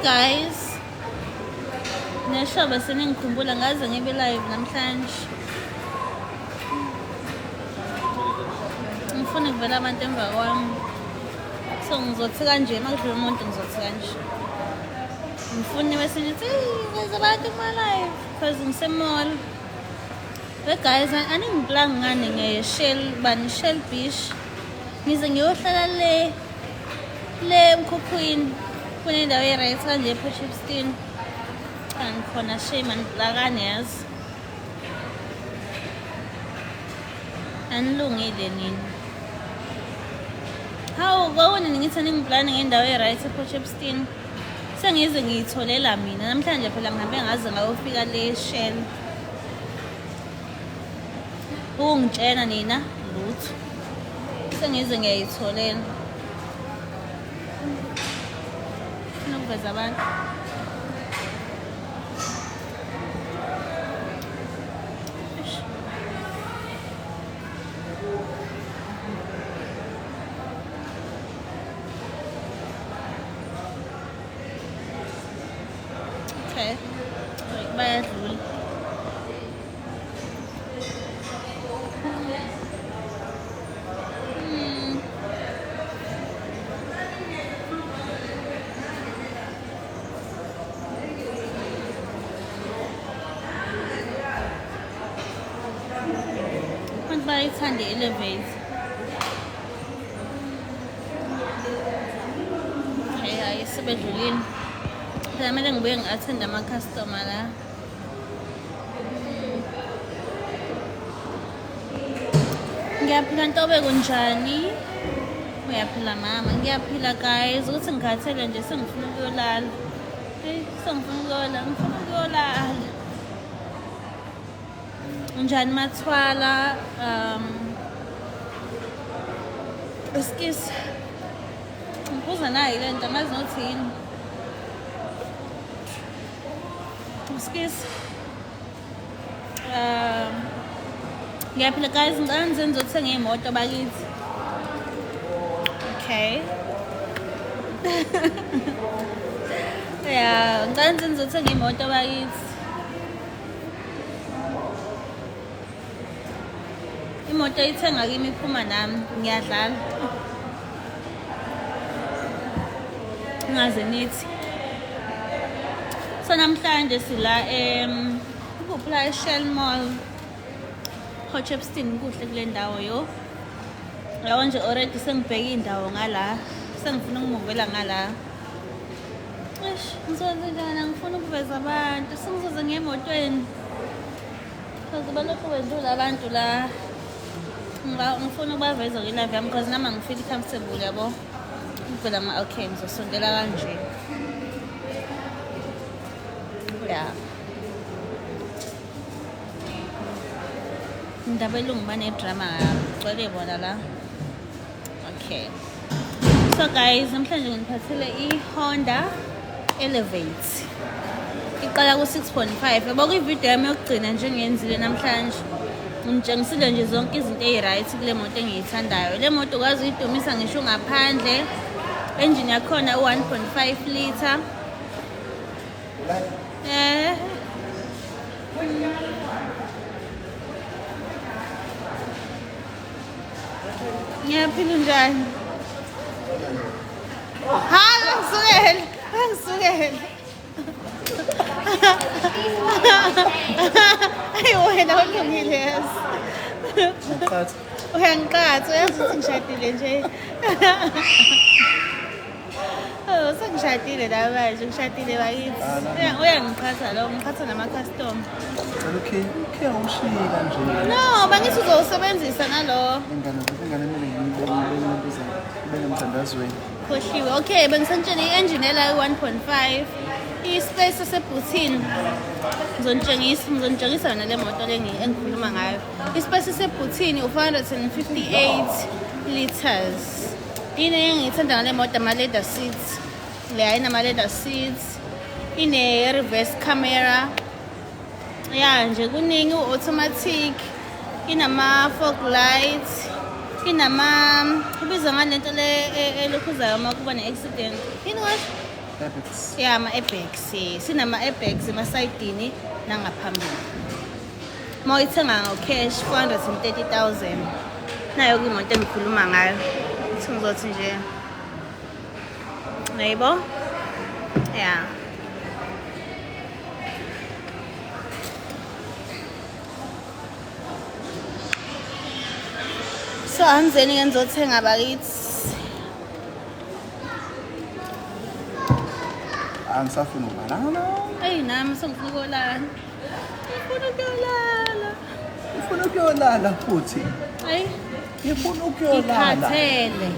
Guys, neshoba seningikhumbula ngaze ngibe live namhlanje. Ngifuna kuvela abantu emva kwami. So ngizothi kanje uma kudlula umuntu ngizothi kanje. Ngifuna bese ngithi veza abantu kuma live because ngise-mall. We guys, aningiplangi ngani nge-Shell bani Shell Beach. Ngize ngiyohlala le le emkhukhwini kunendawo e-right kanje ePort Shepstone. Cha ngikhona shame aniplakani yazi. Anilungile nini. Hawu kwawona ngithi aningiplani ngendawo e-right ePort Shepstone. Sengize ngiyitholela mina namhlanje phela ngihambe ngaze ngayofika le Shell. Ukungitshena nina lutho. Sengize ngiyayitholela. Funa ukuveza abantu. Eish. Okay. Bayadlula. Abantu bayayithanda i-elevate. Okay, hayi sebedlulile. Phela kumele ngibuye ngi-athende ama-customer la. Ngiyaphila Ntobe kunjani? Uyaphila mama? Ngiyaphila guys, ukuthi ngikhathele nje sengifuna ukuyolala. Hey, sengifuna ukuyolala, ngifuna ukuyolala. Unjani Mathwala? Excuse. Ngiphuza nayi le nto angazi nokuthi yini. Excuse. Ngiyaphila guys, ngicela nize nizothenga iy'moto bakithi. Okay. Yeah, ngicela nize nizothenga iy'moto bakithi. Imoto ithenga kimi iphuma nami, ngiyadlala. Ngaze nithi. So namhlanje sila kuphi la eShell Mall. Port Shepstone kuhle kule ndawo yo. Yabo nje already sengibheke indawo ngala. Sengifuna ukumuvela ngala. Eish, ngizoze njani angifuni ukuveza abantu. Sengizoze ngiye emotweni. Because balokhu bedlula abantu la. Ngifuna ukubaveza kwi-live yami because nami angifeel comfortable yabo. Ngivela ma okay ngizosondela kanje. Yeah. Indaba elungu banedrama gcwele bona la. Okay. So guys, namhlanje nginiphathele i-Honda Elevate. Iqala ku-6.5. Yabo kwi-video yami yokugcina nje engiyenzile namhlanje. Ngitshengisile nje zonke izinto eyi-right kule moto engiyithandayo. Le moto ukwazi uyidumisa ngisho ngaphandle. Engine yakhona u-1.5 liter. Eh. Ngiyaphila unjani? Hayi bangisukele, bangisukele. Ayi wena ulungile yazi. Ngiqatha. Uyangiqatha, uyazi ukuthi ngishadile nje. Oh, sengishadile la manje, ngishadile bakithi. Uyangiqhatha lo, ngiqhatha nama-customer. Cela ukhiye, ukhiye ngomshiyi kanje. No, bangithi uzowusebenzisa nalo. Ingane, ingane kumele ngiyibeke ibeke emthandazweni. Khohliwe. Okay, bengisentshela i-engine ela i-1.5. I-space esebhuthini. Ngizonitshengisa, ngizonitshengisa yona le moto le engikhuluma ngayo. I-space esebhuthini u-458 liters. Yini engiyithanda ngale moto ama-leather seats. Le ayinama-leather seats. Ine-reverse camera. Ya nje kuningi u-automatic. Inama-fog lights. Inama ibizwa ngale nto le elokhuzayo uma kuba ne-accident. Yini ngasho? Airbags. Ya, ama-airbags, sinama-airbags emasayidini nangaphambili. Uma uyithenga ngo-cash 430,000. Nayo imoto engikhuluma ngayo. Uthi ngizothi nje nayibo, ya. So anzeni-ke ngizothenga bakithi. Angisafuni ukulala. Eyi, nami sengifuna ukuyolala. Ngifuna ukuyolala. Ngifuna ukuyolala futhi. Ayi, Ngifuna ukuyolala. ngikhathele.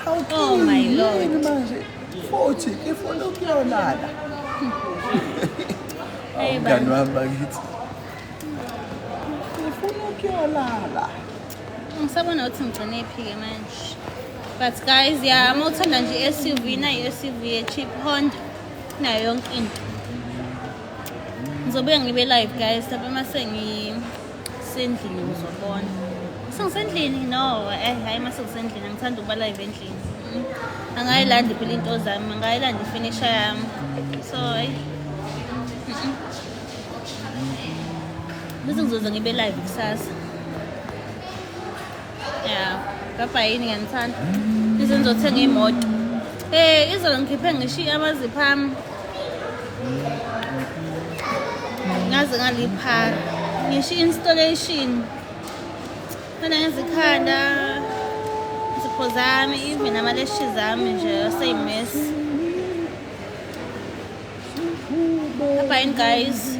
How Oh my Lord. yini manje? Futhi ngifuna ukuyolala. Hey, Umngani wami bakithi. Ngifuna ukuyolala. Ngisabona ukuthi ngigcine phi-ke manje. But guys, ya, uma uthanda nje i-SUV, nayo i-SUV ye-cheap Honda, nayo yonke into. Ngizobuya ngibe live guys, lapho uma sengisendlini ngizobona. Sengisendlini? No, hhayi, uma sengisendlini angithandi ukuba live endlini. Angayilandi phela into zami, angayilandi i-furniture yami. So, hayi. Bese ngizoze ngibe live kusasa. Ya, bye yini, ngiyanithanda. Ize ngizothenga imoto. Eh, izolo ngikhiphe ngishiye amazipho ami. Ngaze ngaliphara. Ngisho installation. Mina ngezikhanda izipho zami, even ama-lashes ami nje aseyimess. Bye guys.